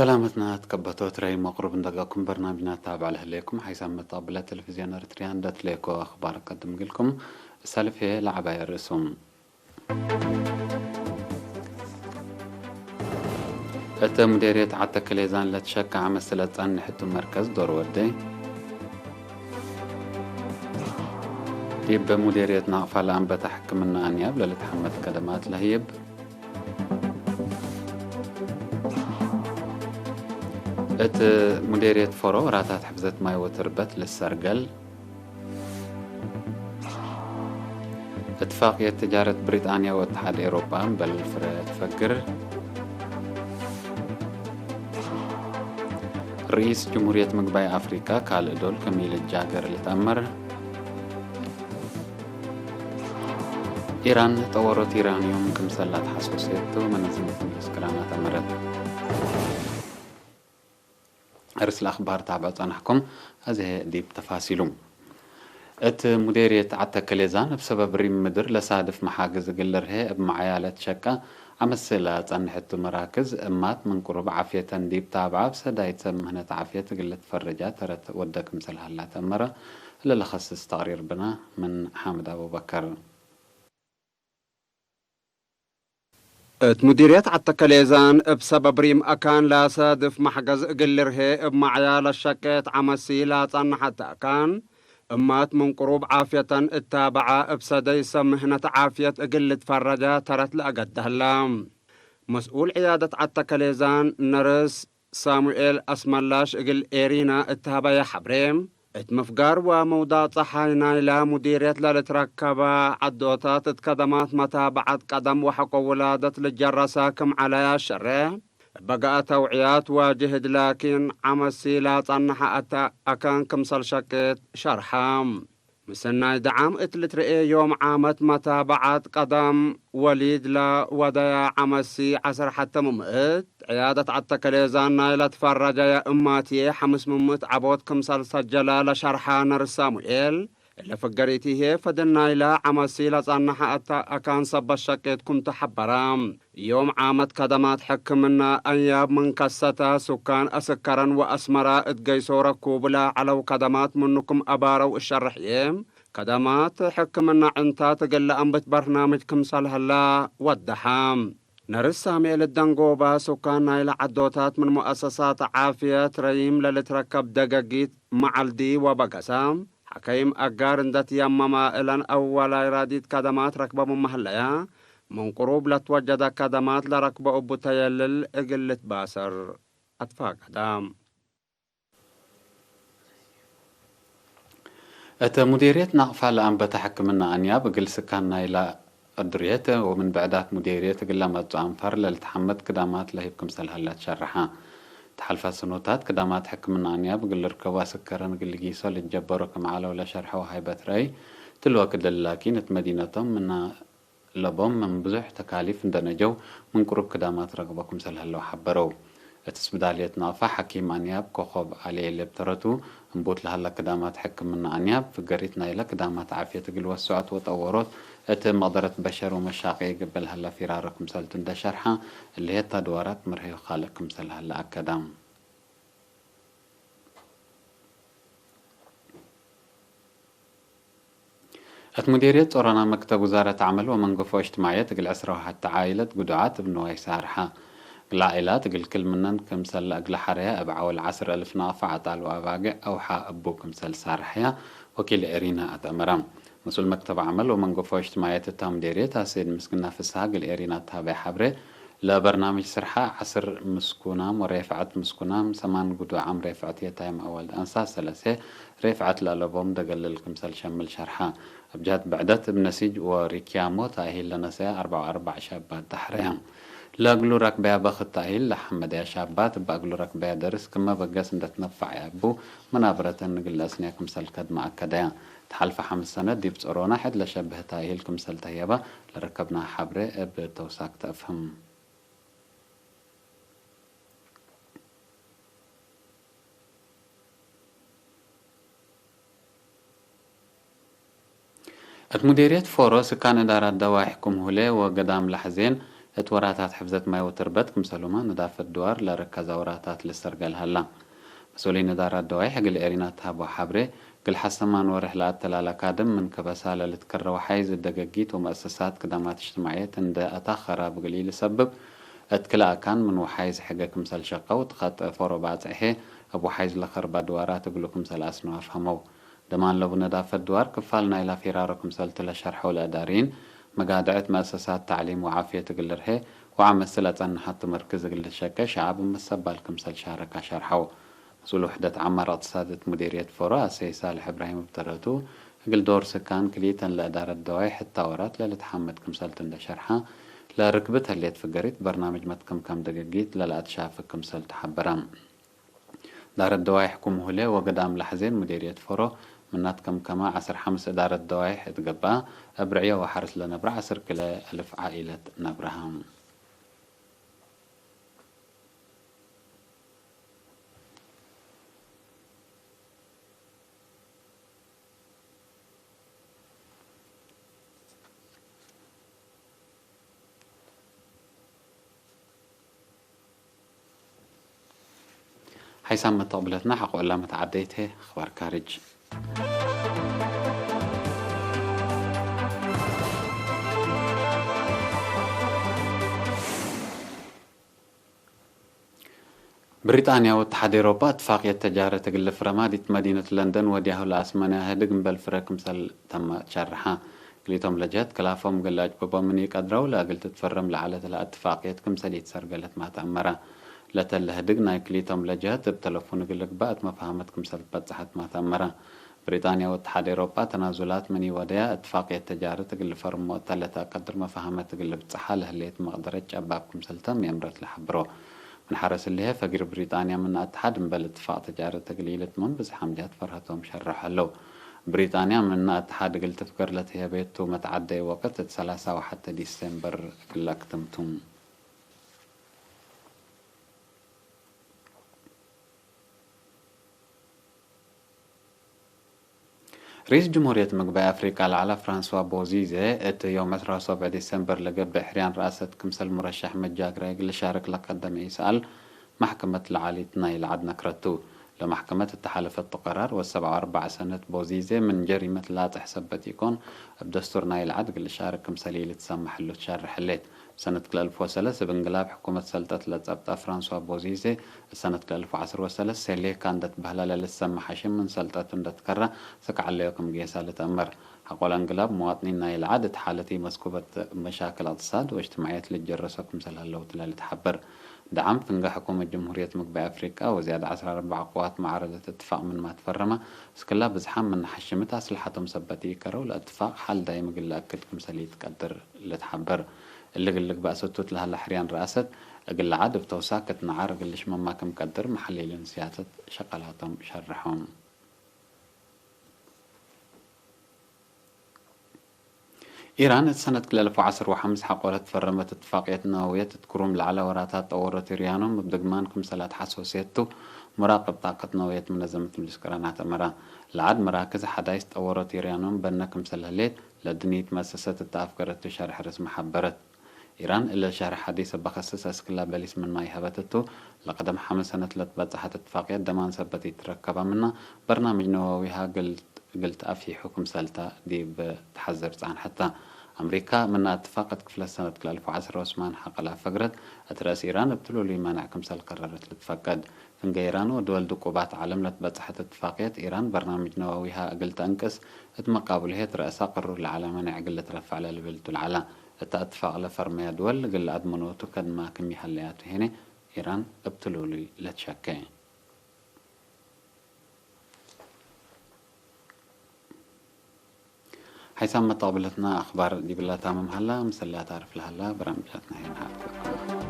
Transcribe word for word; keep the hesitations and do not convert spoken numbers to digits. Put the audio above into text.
ሰላመትና ትከበቶ ትረይ መቅሩብ እንደጋኩም በርናምጅና ታብዕ ለህሌኩም ሓይሳም መተቅብለ ቴሌቪዝዮን ኤርትርያ እንደ ትሌኮ አኽባር ቀድም ግልኩም። እሳልፍ ህዬ ለዐባይ ርእሱም። እት ሙዴርየት ዐተከሌዛን ለትሸቀዐ መስለ ጸንሕ እቱ መርከዝ ዶር ወዴ። ዲብ ሙዴርየት ናቅፋ ለአንበተ ሕክምና አንያብ ለልትሐመድ ከደማት ለህይብ። እት ሙዴርየት ፎሮ ወራታት ሕፍዘት ማይ ወትርበት ልሰርገል። እትፋቅየት ትጃረት ብሪጣንያ ወእትሓድ ኤውሮጳ እምበል ፍረ ትፈግር። ርኢስ ጅምሁርየት ምግባይ አፍሪካ ካልእ ዶል ክም ኢልጃገር ልትአመር። ኢራን ጠወሮት ዩራንዩም ክምሰል ለአትሐሰሴ ቱ መነዘመት እንዱስ ክራናት አመረት። እርስ ለአኽባር ታብዕ ጸናሕኩም፣ አዜ ዲብ ተፋሲሉ። እት ሙዴርየት ዐተከሌዛን እብ ሰበብ ሪም ምድር ለሳድፍ መሓግዝ እግል ልርሄ እብ መዓያ ለትሸቀ አመሴ ለጸንሐቱ መራክዝ እማት ምን ቅሩብ ዓፍየተን ዲብ ታብዐ እብ ሰዳይት ሰብ ምህነት ዓፍየት እግል ልትፈረጃ ተረት ወደ ክምሰል ሀላ ተአመረ። እለ ለኸስስ ተቅሪር ብነ ምን ሓምድ አቡበከር። እት ሙዲርየት ዐተከሌዛን እብ ሰበብ ሪም አካን ለሳድፍ መሕገዝ እግል ልርሄ እብ መዕያ ለሸቄት ዐመሲ ለጸንሐት አካን፣ እማት ምን ቅሩብ ዓፍየተን እታበዐ እብ ሰደይ ሰብ ምህነት ዓፍየት እግል ልትፈረጀ ተረት ለአገደ ህለ። መስኡል ዕያደት ዐተከሌዛን ነርስ ሳሙኤል አስመላሽ እግል ኤሪና እት ሀበየ ሐብሬ፣ እት ምፍጋር ወመውዳቅ ጸሓይ ናይላ ሙዲርየት ለልትረከበ ዐዶታት እት ከደማት መታበዐት ቀደም ወሐቆ ውላደት ልጀረሰ ክም ዐለ አሸሬ፣ እበ ገአ ተውዕያት ወጅህድ ላኪን ዐመሲ ለጸንሐ አተ አካን ክምሰል ሸቄት ሸርሐ። ምስናይ ደዓም እት ልትርኤ ዮም ዓመት መታበዐት ቀደም ወሊድ ለወደየ ዐመሲ ዐሰር ሐተ ምምእት፣ ዕያደት ዐተከሌዛን ናይለ ትፈረጀየ እማትዬ ሐምስ ምምእት ዐቦት ክምሰል ሰጀለ ለሸርሐ ነርስ ሳሙኤል፣ እለ ፍገሪት ህዬ ፈድን ናይለ ዐመሲ ለጸንሐ አተ አካን ሰበት ሸቄት ክም ተሐበረ። ዮም ዓመት ከደማት ሕክምና አንያብ ምን ከሰተ፣ ሱካን አስከረን ወአስመረ እት ገይሶ ረኩቡ ለዐለው ከደማት ምኑ ክም አባረው እሸርሕዬ፣ ከደማት ሕክምና ዕንታት እግል ለአንብት በርናምጅ ክምሰል ሀለ ወደሐ። ነርስ ሳሙኤል እት ደንጎባ፣ ሱካን ናይለ ዐዶታት ምን ሙአሰሳት ዓፍየት ረዪም ለልትረከብ ደገጊት፣ መዐልዲ ወበገሰ፣ ሐከይም አጋር እንደ ትየመመ፣ እለን አወላይ ራዲት ከደማት ረክበ ምመ ህለየ፣ ምን ቅሩብ ለትወጀደ ከደማት ለረክበ እቡ ተየልል እግል ልትባሰር አትፋቀደ። እት ሙዲርየት ናቅፋ ለአንበተ ሕክምና አንያብ እግል ስካን ናይለ እድርየት ወምን ብዕዳት ሙዲርየት እግል ለመጽኡ አንፋር ለልትሐመድ ክዳማት ለህይብ ክምሰል ሀለ ትሸርሐ። ተሐልፈ ሰኖታት ክዳማት ሕክምና አንያብ እግል ልርከቡ አስከረን እግል ልጊሶ ልትጀበሮ ክም ዐለው ለሸርሐው ሃይበት ረአይ፣ ትልወ ክልል ላኪን እት መዲነቶም ምነ ለቦም ምን ብዙሕ ተካሊፍ እንደ ነጀው፣ ምን ቅሩብ ክዳማት ረክቦ ክምሰል ህለው ሐበረው። እት ስብዳልየት ናቅፋ ሐኪም አንያብ ኮኮብ አሊ ኤሌብ ተረቱ፣ እንቡት ለሀለ ክዳማት ሕክምና አንያብ፣ ፍገሪት ናይለ ክዳማት ዓፍየት እግል ወሰዖት ወጠወሮት፣ እት መቅደረት በሸር ወመሻቄ እግል ሀለ ፊራረ ክምሰልቱ እንደ ሸርሐ፣ እሊ ህተ ድዋራት መርሀዩ ካልእ ክምሰል ሀለ አከደ። እት ሙዲርየት ጾሮና መክተብ ውዛረት ዐመል ወመንገፎ እጅትማዕየት እግል ዕስራ ወሐተ ዓኢለት ግዱዓት እብ ንዋይ ሳርሐ። እግል ዓኢላት እግል ክል ምነን ክምሰል ለእግለ ሐረየ እብ ዐውል ዐስር እልፍ ናቅፋ አጣል ወአባግዕ አውሓ እቡ ክምሰል ሳርሐያ ወኪል ኤሪና አትአመረ። መስኡል መክተብ ዐመል ወመንገፎ እጅትማዕየት እታ ሙዲርየት አሰይድ ምስግና ፍስሐ እግል ኤሪና እት ሀበየ ሐብሬ፣ ለበርናምጅ ስርሐ ዐስር ምስኩናም ወሬፍዐት ምስኩናም፣ ሰማን ግዱዓም ሬፍዐት የታይም አወልድ አንሳት ሰለሴ ሬፍዐት ለአለቦም ደገልል ክምሰል ሸምል ሸርሐ። እብ ጀህት ብዕደት እብ ነሲጅ ወሪክያሞ ተእሂል ለነሰየ አርበዕ ወአርበዕ ሻባት ዳሕረየ። ለእግሉ ረክበየ በክት ተእሂል ለሐመደየ ሻባት እበ እግሉ ረክበየ ደርስ ክመ በገስ እንደ ትነፈዐየ እቡ መናብረተን እግል ለአስንየ ክምሰል ከድመ አከደየ። ተሐልፈ ሐምስ ሰነት ዲብ ጾሮና ሕድ ለሸብህ ተእሂል ክምሰል ተህየበ ለረከብናሀ ሐብሬ እብ ተውሳክ ተአፍህም። እት ሙዲርየት ፎሮ ስካን እዳራት ደዋይሕ ክም ሁሌ ወገዳም ለሐዜን እት ወራታት ሕፍዘት ማይ ወትርበት ክምሰሉመ ነዳፈት ድዋር ለረከዘ ወራታት ልሰርገል ሀላ። መስኡሊን እዳራት ደዋይሕ እግል ኤሪና ተሀቦ ሐብሬ፣ እግል ሐሰማን ወርሕ ለአተላለ ካድም ምን ከበሳ ለልትከረ ወሓይዝ ደገጊት ወመአሰሳት ክዳማት እጅትማዕየት እንደ አታኸራብ እግል ኢልሰብብ፣ እት ክለ አካን ምን ወሓይዝ ሕገ ክምሰል ሸቀው፣ እት ኸጥ ፎሮ ባጽዕሄ እብ ወሓይዝ ለከርባ ድዋራት እግሉ ክምሰል አስነው አፍሀመው። ደማን ለቡ ነዳፈት ድዋር ክፋል ናይላ ፊራሮ ክምሰልቱ ለሸርሐው ለእዳርይን፣ መጋድዐት መአሰሳት ተዕሊም ወዓፍየት እግል ልርሄ ወዐመስል አጸንሐቱ መርክዝ እግል ልትሸቄ ሸዐብ መሰባል ክምሰል ሻረካ ሸርሐው። መስኡል ውሕደት ዐማር እቅትሳድ እት ሙዲርየት ፎሮ አሰይ ሳልሕ እብራሂም እብ ተረቱ፣ እግል ዶር ስካን ክልኢተን ለእዳረት ደዋይሕ እት ታወራት ለልትሓመድ ክምሰልቱ እንደ ሸርሐ፣ ለርክብት ህሌት ፍገሪት በርናምጅ መትከምካም ደገጊት ለለአትሻፍግ ክምሰልቱ ሐበረ። እዳረት ደዋይሕ ክም ሁሌ ወገዳም ለሐዜን ሙዲርየት ፎሮ፣ ምናት ከምከመ ዐስር ሐምስ እዳረት ደዋይሕ እት ገብአ፣ እብ ርዕዮ ወሐርስ ለነብረ ዐስር ክለ እልፍ ዓኢለት ነብረሃ። ሓይሳም መተቅብለትና ሐቆ እላ መተዓደይት ህይ አኽባር ካርጅ። ብሪጣንያ ወእትሓድ ኤውሮጳ እትፋቅየት ተጃረት እግል ልፍረማ ዲት መዲነት ለንደን ወድያሁ ለአስመነ ህድግ እምበል ፍረ ክምሰል ተመ ትሸርሐ። ክልኢቶም ለጀህት ክላፎም እግል ለአጅብቦ ምን ኢቀድረው ለእግል ትትፈረም ለዐለት ለእትፋቅየት ክምሰል ኢትሰርገለት ማ ተአመረ። ለተለ ህድግ ናይ ክልኢቶም ለጀህት እብ ተለፉን እግል ልግበእ እት መፋሀመት ክምሰል ትበጸሐት ማ ተአመረ። ብሪጣንያ ወእትሓድ ኤውሮጳ ተናዙላት ምን ኢወደያ እትፋቅየት ተጃረት እግል ልፈርሞ እተ ለተአቀድር መፋሀመት እግል ልብጸሓ ለህሌት መቅደረት ጨባብ ክምሰልተ ሜምረት ለሐብሮ። ምን ሐረስ እሊሀ ፈጊር ብሪጣንያ ምነ አትሓድ እምበል እትፋቅ ተጃረት እግል ኢልትመም ብዝሓም ጀህት ፈርሀቶም ሸርሖ ዐለው። ብሪጣንያ ምነ አትሓድ እግል ትፍገር ለትህየቤቱ መትዓደይ ወቅት እት ሰላሳ ወሐተ ዲሴምበር እግል ለአክትምቱ። ርኢስ ጅምሁርየት ምግባይ አፍሪቃ ለዐለ ፍራንስዋ ቦዚዜ፣ እት ዮም ዕስራ ወሰብዕ ዲሰምበር ለገብእ ሕርያን ረአሰት ክምሰል ሙረሸሕ መጃግራይ እግል ልሻርክ ለቀደመ ኢሰኣል፣ መሕከመት ለዓሊት ናይ ለዐድ ነክረቱ። ለመሕከመት እተ ሐለፈቱ ቀራር ወሰብዓ ወአርበዕ ሰነት ቦዚዜ ምን ጀሪመት ላጽሕ ሰበት ኢኮን፣ እብ ደስቱር ናይ ለዐድ እግል ልሻርክ ክምሰል ኢልትሰመሕ እሉ ትሸርሕ ህሌት። ሰነት ክልኤ አልፍ ወሰለስ እብ እንግላብ ሕኩመት ሰልጠት ለጸብጠ ፍራንስዋ ቦዚዜ፣ እት ሰነት ክልኤ አልፍ ወዐስር ወሰለስ ሴሌካ እንደ ትበህለ ለልትሰመ ሐሽም ምን ሰልጠቱ እንደ ትከረ፣ ስክ ዐለዮ ክም ጌሰ ልትአመር። ሐቆለ እንግላብ፣ መዋጥኒን ናይ ለዐድ እት ሓለት ኢመስኩበት እብ መሻክል እቅትሳድ ወእጅትማዕየት ልትጀረሶ ክምሰል ሀለው ቱ ለልትሐበር። ደዓም ፍንጌ ሕኩመት ጅምሁርየት ምግባይ አፍሪቃ ወዝያድ ዐስራ ወአርበዕ ቅዋት መዓረደት እትፋቅ ምንማ ትፈረመ፣ እስክላ ብዝሓም ምን ሐሽምት አስልሐቶም ሰበት ኢከረው ለእትፋቅ ሐል ዳይም እግል ለአክድ ክምሰል ኢትቀድር። ልትሐበር። እሊ እግል ልግበእ ሰቱት ለሀለ ሕርያን ረአሰት፣ እግል ለዐድ እብ ተውሳክ እት ነዓር እግል ልሽመማ ክም ቀድር መሐሊሊን ስያሰት ሸቀላቶም ሸርሖም። ኢራን እት ሰነት ክልኤ አልፍ ወዐስር ወሐምስ ሐቆ ለትፈረመት እትፋቅየት ነወውየት እት ክሩም ለዐለ ወራታት ጠወሮት ዩራኒዩም እብ ድግማን ክምሰል አትሐሰሴ ቱ፣ ሙራቅብ ጣቀት ነወውየት መነዘመት ምጅልስ ቅረናት አመረ። ለዐድ መራክዝ ሐዳይስ ጠወሮት ዩራኒዩም በነ ክምሰል ህሌት፣ ለድንይት መአሰሰት እተ አፍገረቱ ሸርሕ ርዝመ ሐበረት። ኢራን እለ ሸርሕ ሐዲስ እበ ከስስ አስክላ በሊስ ምን ማይ ሀበት እቱ፣ ለቀደም ሐምስ ሰነት ለትበጸሐት እትፋቅየት ደማን ሰበት ኢትትረከበ ምነ፣ በርናምጅ ነወዊሀ እግል፣ እግል ተአፍይሑ ክምሰልተ ዲብ ተሐዝር ጸንሐተ። አምሪካ ምነ እትፋቅ እት ክፍለት ሰነት ክልኤ አልፍ ወዐስር ኦስማን ሐቀ ለአፈግረት፣ እት ረአስ ኢራን እብ ትሉሉይ መነዕ ክምሰል ቀረረት ልትፈቀድ። ፍንጌ ኢራን ወድወል ድቁባት ዐለም ለትበጸሐት እትፋቅየት፣ ኢራን በርናምጅ ነወዊሀ እግል ተአንቅስ፣ እት መቃብሉ ህይ እት ረአሰ ቅሩር ለዐለ መኔዕ እግል ልትረፈዕ ለልብል ቱ ለዐለ። እተ እትፋቅ ለፈርመየ ድወል እግል ለአድምኖቱ ከድማ ክም ይሀለያቱ ሄነ፣ ኢራን እብ ትሉሉይ ለትሸኬ። ሓይሳም መተቅብለትና አኽባር ዲብላ ታምም ሀላ፣ ምስላ ታርፍ ለሀላ በርናምጃትና ሄን ሀብተ።